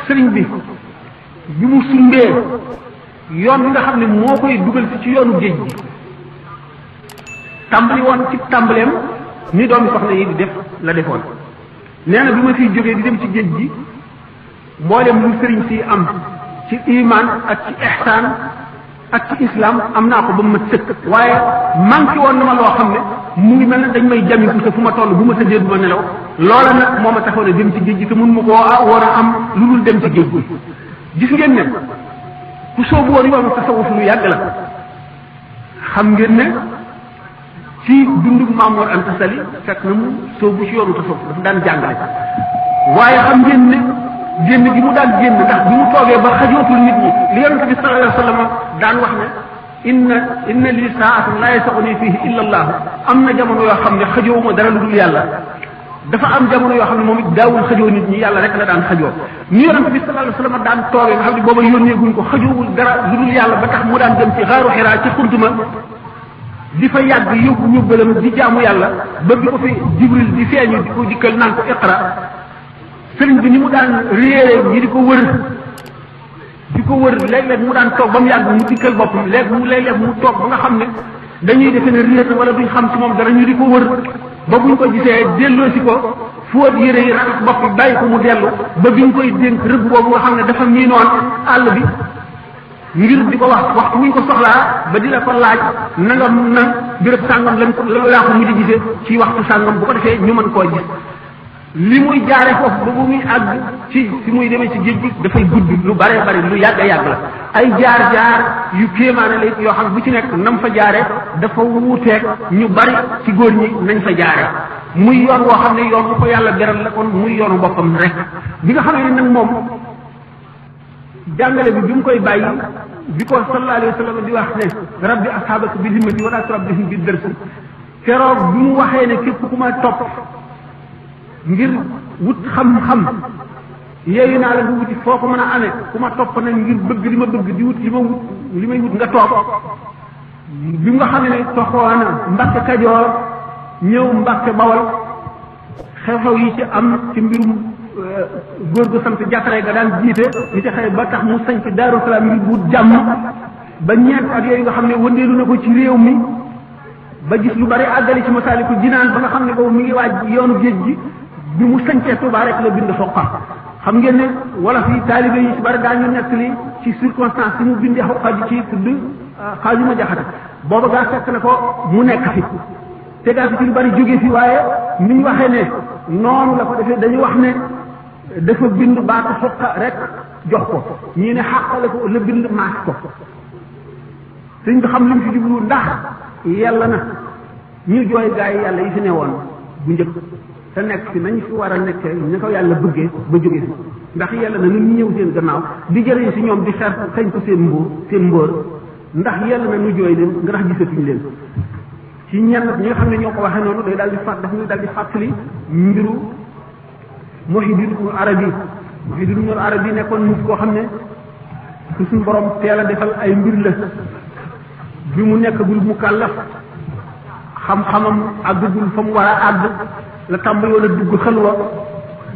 sëriñ bi mu sumbee yoon bi nga xam ne moo koy dugal ci yoonu géej gi tàmbali woon ci tàmbaleem ni doomi soxna yi di def la defoon nee na bi ma fiy jógee di dem ci géej gi mboolem lu sëriñ si am ci iman ak ci ihsaan ak ci islam am naa ko ba ma sëkk waaye manqué woon na ma loo xam ne mu ngi mel ne dañ may jami fu ma toll bu ma tëddee du ma nelaw loola nag moo ma taxoon a dem ci géej gi te mun ma koo war a am lu dul dem ci géej gi gis ngeen ne ku soobu woon yoonu tasawuf lu yàgg la xam ngeen ne ci dundu Maam Mor Anta Sali fekk na mu soobu ci yoonu tasawuf dafa daan jàngale waaye xam ngeen ne génn gi mu daan génn ndax bi mu toogee ba xajootul nit ñi li yonent bi sallallahu alayhi wa sallam daan wax ne inna li saa'atan la yasa'uni fihi illa allah am na jamono yoo xam ne xajoowuma dara lu dul yàlla dafa am jamono yoo xam ne moom it daawul xajoo nit ñi yàlla rek la daan xajoo ni yonent bi sallallahu alayhi wa sallam daan toogee nga xam ne booba yónneeguñ ko xajoowul dara lu dul yàlla ba tax mu daan dem ci xaaru Xiraa ci xuntuma di fa yàgg yóbbu yóbbalam di jaamu yàlla ba bi ko fi Jibril di feeñu di ko dikkal naan ko iqra sëriñ bi ni mu daan réeré ñi di ko wër léeg-léeg mu daan toog ba mu yàgg mu dikkal boppam léeg-léeg mu toog ba nga xam ne dañuy defe ne réer na wala duñ xam ci moom dara ñu di ko wër ba buñ ko gisee delloo si ko fóot yére yi raxas bopp bi bàyyi ko mu dellu ba biñ koy dénk rëbb boobu nga xam ne dafa miinoon àll bi ngir di ko waxtu wuñ ko soxlaa ba di la ko laaj nangam na béréb sàngam laa ko mu di gisee ci waxtu sàngam bu ko defee ñu mën koo gis li muy jaare foofu ba bu muy àgg ci fi muy demee ci géej gi dafay gudd lu bare bare lu yàgg a yàgg la ay jaar yu kéemaane la yoo xam ne bu ci nekk nam fa jaare dafa wuuteeg ñu bari ci góor ñi nañ fa jaare muy yoon woo xam ne yoon bu ko yàlla beral la kon muy yoonu boppam rek bi nga xam ne nag moom jàngale bi mu koy bàyyi bi ko sallallahu alayhi wa sallam di wax ne rabbi ashabaka bil himmati wala turabbihim bi dërsi keroog bi mu waxee ne képp ku ma topp ngir wut xam-xam yeeyu naa la nga wuti foo ko mën a amee ku ma topp nag ngir bëgg li ma bëgg di wut li may wut nga toog bi nga xam ne toxoona Mbàkke Kajoor ñëw Mbàkke Bawal xew-xew yi ci am ci mbirum góor gu sant jàkkare ga daan jiite li ci xëy ba tax mu sañ ci Daaru Salaam ngir wut jàmm ba ñeent at yooyu nga xam ne wëndeelu na ko ci réew mi ba gis lu bari àggali ci Masaalikul Jinaan ba nga xam ne boobu mi ngi waaj yoonu géej gi bi mu sañcee Tuubaa rek la bind xoqa xam ngeen ne wala fi taalibe yi ci bari daañu nettali ci circonstance yi mu bindee xoqa ji ci tudd Xaadima Jaxate booba gaa fekk na ko mu nekk fi tegaat fi ci lu bari jóge fi waaye ni ñu waxee ne noonu la ko defee dañu wax ne dafa bind baatu xoqa rek jox ko ñii ne xàqale ko la bind maas ko sëñ bi xam li mu fi jublu ndax yàlla na ñu jooy gaa yi yàlla yi fi newoon bu njëkk te nekk fi nañ fi war a nekkee ñu ko yàlla bëggee ba jóge fi ndax yàlla na nu ñëw seen gannaaw di jëriñ si ñoom di xeer xañ ko seen mbóor ndax yàlla na nu jooy leen nga tax gisatuñ leen ci ñenn ñi nga xam ne ñoo ko waxee noonu day daal di fàtt daf ñu daal di fàttali mbiru Muhyiddin Ibn Arabi nekkoon nit koo xam ne su suñu borom teel a defal ay mbir la bi mu nekkagul mu kàllaf xam-xamam àggagul fa mu war a àgg la tàmbali woon a dugg xalwa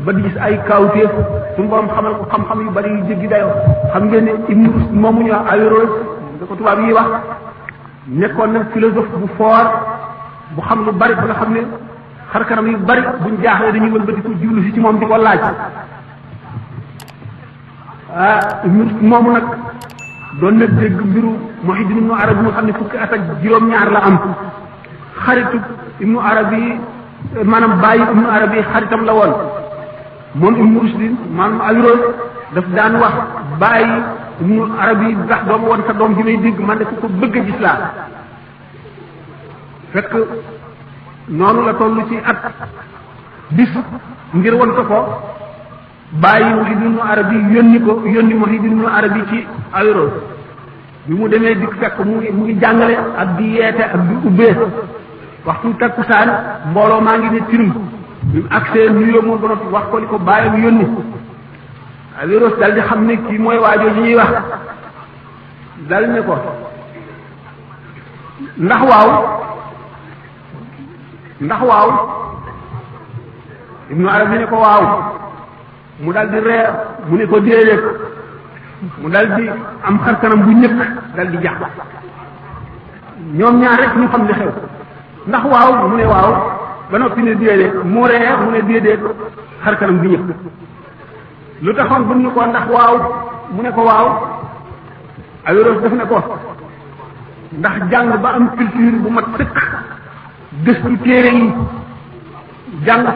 ba di gis ay kaawteef suñu borom xamal ko xam-xam yu bari yu jéggi dayoo xam ngeen ne Ibn Rushd moomu ñu Averroès da ko tubaab yi wax nekkoon na philosophe bu fort bu xam lu bari ba nga xam ne xar kanam yu bari buñ jaaxlee dañuy wëlbati ko jublu si ci moom di ko laaj Ibn Rushd moomu nag doon na dégg mbiru Muhyiddin Ibn Arabi mu xam ne fukki at ak juróom-ñaar la am xaritu Ibn Arabi maanaam bàyyi Ibn Arabi xaritam la woon moom Ibn Rushd maanaam Averroès daf daan wax bàyyi Ibn Arabi ndax doom woon sa doom ji may dégg man de ku ko bëgg a gis laa fekk noonu la toll ci at bis ngir won ko bàyyi Muhyiddin Ibn Arabi yónni Muhyiddin Ibn Arabi ci Averroès bi mu demee dikk fekk mu ngi jàngale ak di yeete ak di ubbee waxtu takkusaan mbooloo maa ngi ne tirim bi mu agsee nuyoo moom ba noppi wax ko li ko bàyyam yónni Averroès dal di xam ne kii mooy waajoo ji ñuy wax dal ne ko ndax waaw Ibn Arabi ne ko waaw mu daal di reer mu ne ko déedéet mu daal di am xar kanam bu ñëkk daal di jàpp ñoom ñaar rek ñu xam li xew ndax waaw mu ne waaw ba noppi ne déedéet mu reer mu ne déedéet xar kanam bu ñëkk lu taxoon bu ñu ko ndax waaw mu ne ko waaw Averroès daf ne ko ndax jàng ba am culture bu mat sëkk gëstu téere yi jàng